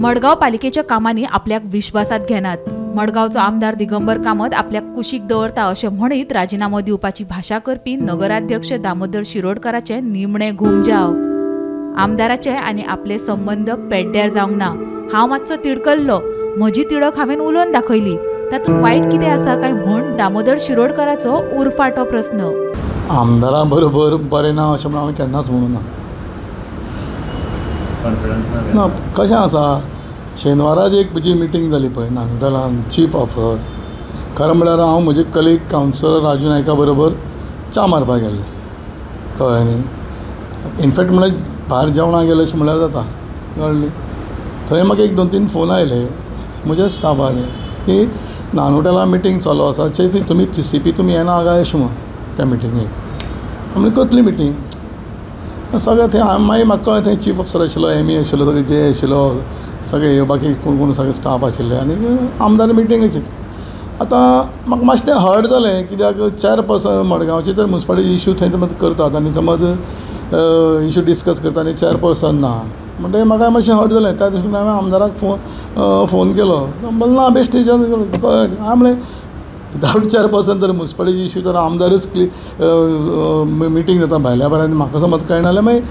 मडगांव पालिकेच्या कामांनी आपल्याक विश्वासात घेनात। मडगांवचो आमदार दिगंबर कामत आपल्याक कुशीक दवरता अशें म्हणीत राजिनामो दिवपाची भाशा करपी नगराध्यक्ष दामोदर शिरोडकाराचे निमणे घुमजाव। आमदाराचे आनी आपले संबंद पेड्ड्यार जावंक ना। हांव मातसो तिडकल्लो, म्हजी तिडक हांवें उलोवन दाखयली, तातूंत वायट कितें आसा काय म्हूण दामोदर शिरोडकाराचो उरफाटो प्रस्न। आमदारा बरोबर बरें ना अशें म्हणून हांवें केन्नाच म्हणूं ना। ना, कशें आसा, शेनवाराक एक म्हजी मिटींग जाली पळय नानोटेलान चीफ ऑफिसर। खरें म्हळ्यार हांव म्हजे कलीग कावन्सिलर राजू नायका बरोबर च्या मारपाक गेल्ले, कळ्ळें न्ही। इनफेक्ट म्हळ्यार भायर जेवणाक गेले अशें म्हळ्यार जाता, कळ्ळें न्ही। थंय म्हाका एक 2-3 फोन आयले म्हज्या स्टाफाचे की नानोटेला मिटींग चालू आसा, चीफ तुमी सी पी तुमी येना काय अशें म्हूण त्या मिटिंगेक। आमी कसली मिटींग सगळें थंय मागीर म्हाका कळ्ळें थंय चीफ ऑफिसर आशिल्लो, एम ई आशिल्लो, सगळे जे आशिल्लो, सगळे बाकी कोण कोण सगळे स्टाफ आशिल्ले आनी आमदार मिटींग आशिल्ली। आतां म्हाका मातशें तें हर्ट जालें कित्याक चेअरपर्सन मडगांवचे तर मुन्सिपालिटी इशू थंय समज करतात आनी समज इशू डिस्कस करता आनी चेअरपर्सन ना म्हणटकीर म्हाका मातशें हर्ट जालें। त्या दृश्टीन हांवें आमदाराक फोन केलो, म्हणलें ना बेश्टें हांवें म्हणलें विदावट चेअरपर्सन तर मुन्सिपालिटी इशू तर आमदारच मिटींग जाता भायल्या भायर आनी म्हाका समज कळना जाल्यार मागीर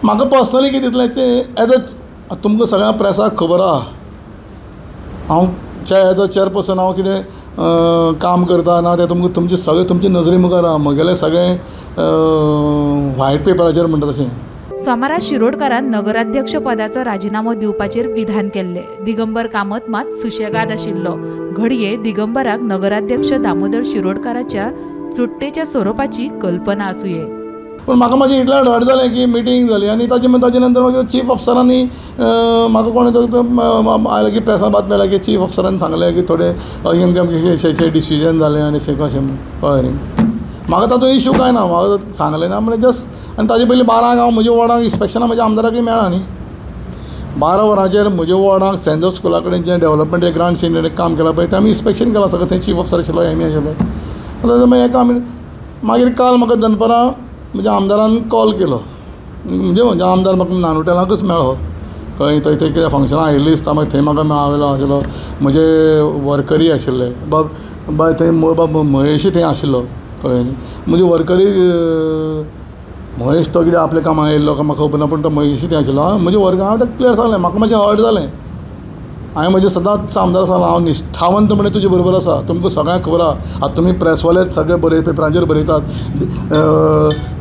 म्हाका पर्सनली कितें दितलें तें एज अ तुमकां सगळ्या प्रेसाक खबर आहा हांव एज अ चेअरपर्सन हांव कितें काम करता ना तें तुमकां तुमचें सगळें तुमचे नजरे मुखार आहा, म्हगेलें सगळें व्हायट पेपराचेर म्हणटा तशें। सोमारा शिरोडकारान नगराध्यक्ष पदाचो राजिनामो दिवपाचेर विधान केल्लें। दिगंबर कामत मात सुशेगाद आशिल्लो। घडये दिगंबराक नगराध्यक्ष दामोदर शिरोडकाराच्या चुट्टेच्या स्वरुपाची कल्पना आसुये। पूण म्हाका मातशें इतलें हर्ट जालें की मिटींग जाली आनी ताजे नंतर मागीर चीफ ऑफिसरांनी म्हाका कोणें आयलें की प्रेसा बातमी आयल्या की चीफ ऑफिसरान सांगलें की थोडे अमकें अमकें डिसिजन जालें आनी अशें कशें, कळ्ळें न्ही। म्हाका तातूंत इशू कांय ना, म्हाका सांगलें ना म्हणल्यार जस्ट। आनी ताजे पयलीं 12 हांव म्हज्या वॉर्डाक इन्स्पेक्शनाक म्हज्या आमदाराकय मेळ्ळा न्ही। 12 वरांचेर म्हज्या वॉर्डाक सेंट जोस स्कुला कडेन जें डेवलपमेंट ग्रांट काम केलां पळय तें आमी इन्स्पेक्शन केलां सगळें, थंय चीफ ऑफिसर आशिल्लो, एम ई आशिल्लो। आतां मागीर हें काम मागीर काल म्हाका दनपरां म्हज्या आमदारान कॉल केलो, म्हणजे म्हज्या आमदार म्हाका नानोटेलाकूच मेळ्ळो, कळ्ळें। थंय थंय कितें फंक्शनां आयिल्लीं दिसता, मागीर थंय म्हाका मेळ्ळो आशिल्लो, म्हजे वर्करी आशिल्ले बाब बाय थंय बाब महेशूय थंय आशिल्लो, कळ्ळें न्ही। म्हजे वर्करी महेश तो कितें आपल्या कामाक आयिल्लो काय म्हाका खबर ना, पूण तो महेशूय थंय आशिल्लो। हांवें म्हजे वर्कर हांवें ताका क्लियर सांगलें म्हाका मातशें हर्ट जालें। हांवें म्हजें सदांच आमदार सांगलां हांव निश्ठावंत म्हणे तुजे बरोबर आसा, तुमकां सगळ्यांक खबर आहा। आतां तुमी प्रेसवाले सगळे बरय पेपरांचेर बरयतात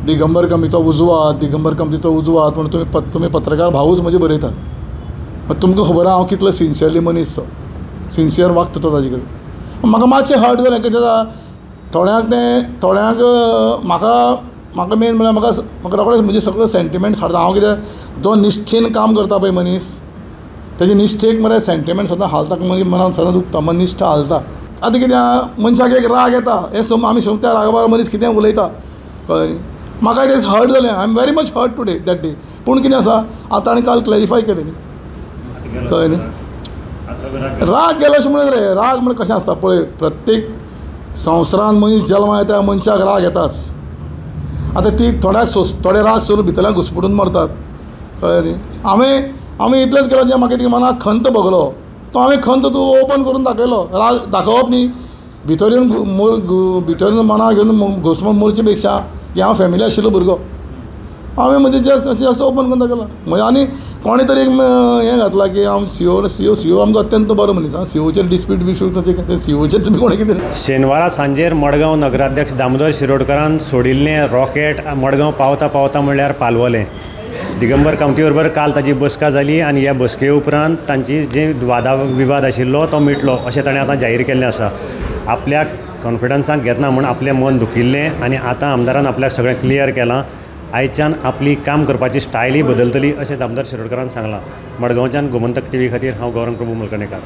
दिगंबर कामतीचो उजवात, दिगंबर कामतीचो उजवात म्हण तुमी पत्रकार भावूच म्हजे बरयतात। तुमकां खबर आहा हांव कितलो सिन्सियरली मनीस, तो सिन्सियर वागता तो ताजे कडेन। म्हाका मातशें हर्ट जालें कितें जाता थोड्यांक तें थोड्यांक म्हाका म्हाका मेन म्हळ्यार म्हाका म्हाका रोखडेच म्हजे सगळे सेंटिमेंट्स हाडटा। हांव कितें जो निश्ठेन काम करता पळय मनीस तेजे निश्ठेक मरे सेंटिमेंट सदां हालता, मागीर मनान सदां दुखता, मन निश्ठा हालता। आतां कितें आहा मनशाक एक राग येता, हें सम आमी त्या रागार मनीस कितें उलयता, कळ्ळें न्ही। म्हाका तें हर्ट जालें, I am very much hurt today that day. पूण कितें आसा आतां ताणें काल क्लॅरिफाय केलें न्ही, कळ्ळें न्ही। राग गेलो अशें म्हणलें रे, राग म्हणल्यार कशें आसता पळय, प्रत्येक संवसारान मनीस जल्मा येता मनशाक राग येताच। आतां ती थोड्याक सोस थोडे राग सोडून भितरल्यान घुसपटून मरतात, कळ्ळें न्ही। हांवें इतलेंच केलें जें म्हाका ती मनाक खंत भोगलो तो हांवें खंत तूं ओपन करून दाखयलो। राग दाखोवप न्ही, भितर येवन भितर येवन मनाक घेवन घुसमट मरचे पेक्षा की हांव फॅमिली आशिल्लो भुरगो, हांवें म्हजें जस्ट ओपन करून दाखयलां म्हजें। आनी कोणें तरी एक हें घातलां की हांव सीओ सीओ सीओ आमचो अत्यंत बरो मनीस आं, सीओचेर डिस्प्यूट बिस्प्यूट सीओचेर तुमी कोणें कितें। शेनवारा सांजेर मडगांव नगराध्यक्ष दामोदर शिरोडकारान सोडिल्लें रॉकेट मडगांव पावता पावता म्हणल्यार पालवलें। दिगंबर कामती बरोबर काल ताजी बसका जाली आनी ह्या बसके उपरांत तांची जे वादा विवाद आशिल्लो तो मिटलो अशें ताणें आतां जाहीर केल्लें आसा। आपल्याक कॉन्फिडन्साक घेतना म्हूण आपलें मन दुखिल्लें आनी आतां आमदारान आपल्याक सगळें क्लियर केलां। आयच्यान आपली काम करपाची स्टायलय बदलतली अशें दामोदर शिरोडकारान सांगलां। मडगांवच्यान गोमंतक टीव्ही खातीर हांव गौरंग प्रभू मलकणेकार।